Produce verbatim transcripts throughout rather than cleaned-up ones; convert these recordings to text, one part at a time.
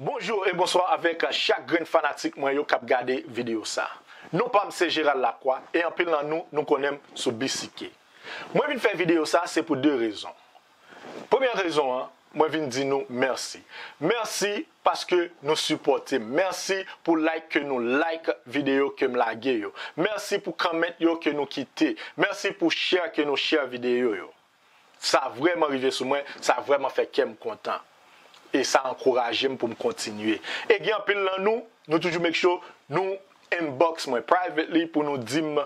Bonjou e bonswa avèk chak grenn fanatik mwen yo k ap gade videyo sa. Non pa m se Gérald Lacroix e anpil nan nou, nou konnen m sou B C K. Mwen vin fè videyo sa se pou de rezon. Premyè rezon an, mwen vin di nou mèsi. Mèsi paske nou sipòte m. Mèsi pou like ke nou like videyo ke m lage yo. Mèsi pou comment yo ke nou kite. Mèsi pou share ke nou share videyo yo. Sa vrèman rive sou mwen, sa vrèman fè kè m kontan. E sa ankouraje m pou m kontinye. E gen anpil nan nou, nou toujou make sure nou inbox mwen privately pou nou di m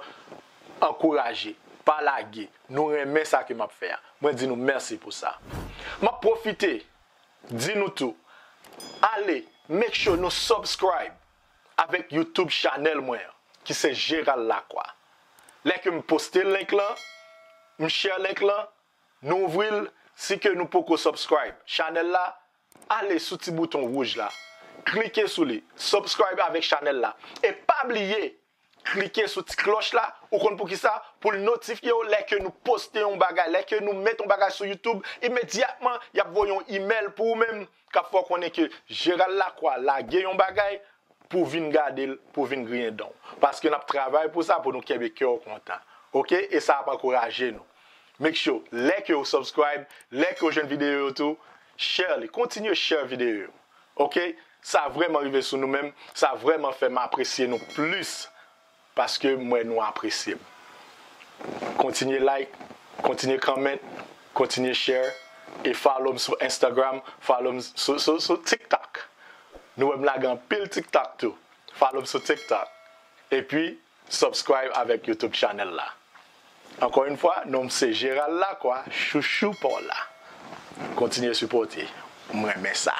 ankouraje, pa lage. Nou renmen sa ke m ap fè a. Mwen di nou mèsi pou sa. M ap pwofite di nou tou, ale, make sure nou subscribe avèk YouTube channel mwen an, ki se Gérald Lacroix. Lè ke m poste link lan, m share link lan, nou ouvri l, si ke nou poko subscribe channel la, ale sou ti bouton wouj la, klike sou li, subscribe avèk channel la. E pa bliye, klike sou ti klòch la, ou konn poukisa? Pou l notifye w lè ke nou poste yon bagay, lè ke nou met yon bagay sou YouTube, imedyatman, y ap voye yon email pou ou menm, k ap fè w konnen ke Gérald Lacroix lage yon bagay, pou w vin gade l, pou w vin griyen dan w. Paske n ap travay pou sa, pou nou kenbe kè w kontan. Oke? E sa ap ankouraje nou. Make sure, lè ke w subscribe, lè ke w jwenn videyo yo tou, share li. Kontinye share videyo yo. Oke? Sa vrèman rive sou nou menm, sa vrèman fè m apresye nou plis. Paske m wè nou apresye m. Kontinye like, kontinye comment, kontinye share, e follow m sou Instagram, follow m sou, sou, sou TikTok. Nou wè m lage anpil TikTok tou. Follow m sou TikTok. Epi, subscribe avèk YouTube channel la. Ankò yon fwa, non m se Gérald Lacroix, chouchou pa w la. Kontinye sipòte. M renmen sa.